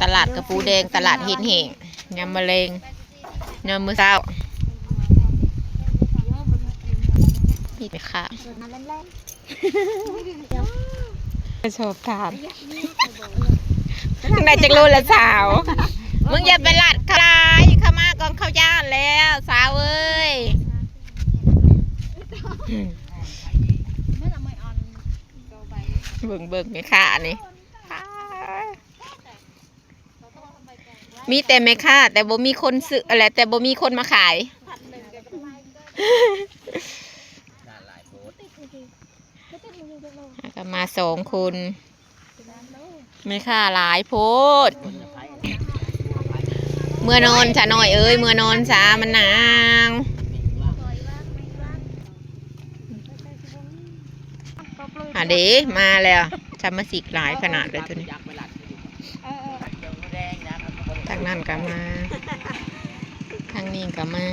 ຕະຫຼາດກະປູແດງ ຕະຫຼາດເຫັດແຫ້ງ ຍາມມະແລງ ຍາມມື້ເຊົ້າ ມີແມ່ຄ້າ ໄປສອບຖາມ ມຶງໄດ້ຈັກໂລລະສາວ? ມຶງຢ່າໄປລັດເຂົາຫຼາຍ ເຂົາມາກ່ອນເຂົາຢ້ານແລ້ວ ສາວເອີຍ. ເບິ່ງ ເບິ່ງແມ່ຄ້ານີ້ ມີແຕ່ແມ່ຄ້າ ແຕ່ບໍ່ມີຄົນຊື້ ແຫຼະ ແຕ່ບໍ່ມີຄົນມາຂາຍ. ແລ້ວກໍມາສອງຄົນ ແມ່ຄ້າຫຼາຍໂພດ. ເມືອນອນຊະນ້ອຍເອີຍ ເມືອນອນຊະ ມັນໜາວ. ຫາເດ້ ມາແລ້ວ ສະມາຊິກຫຼາຍຂະໜາດເລີຍໂຕນີ້. ທາງນັ້ນກໍມາ ທາງນີ້ກໍມາ.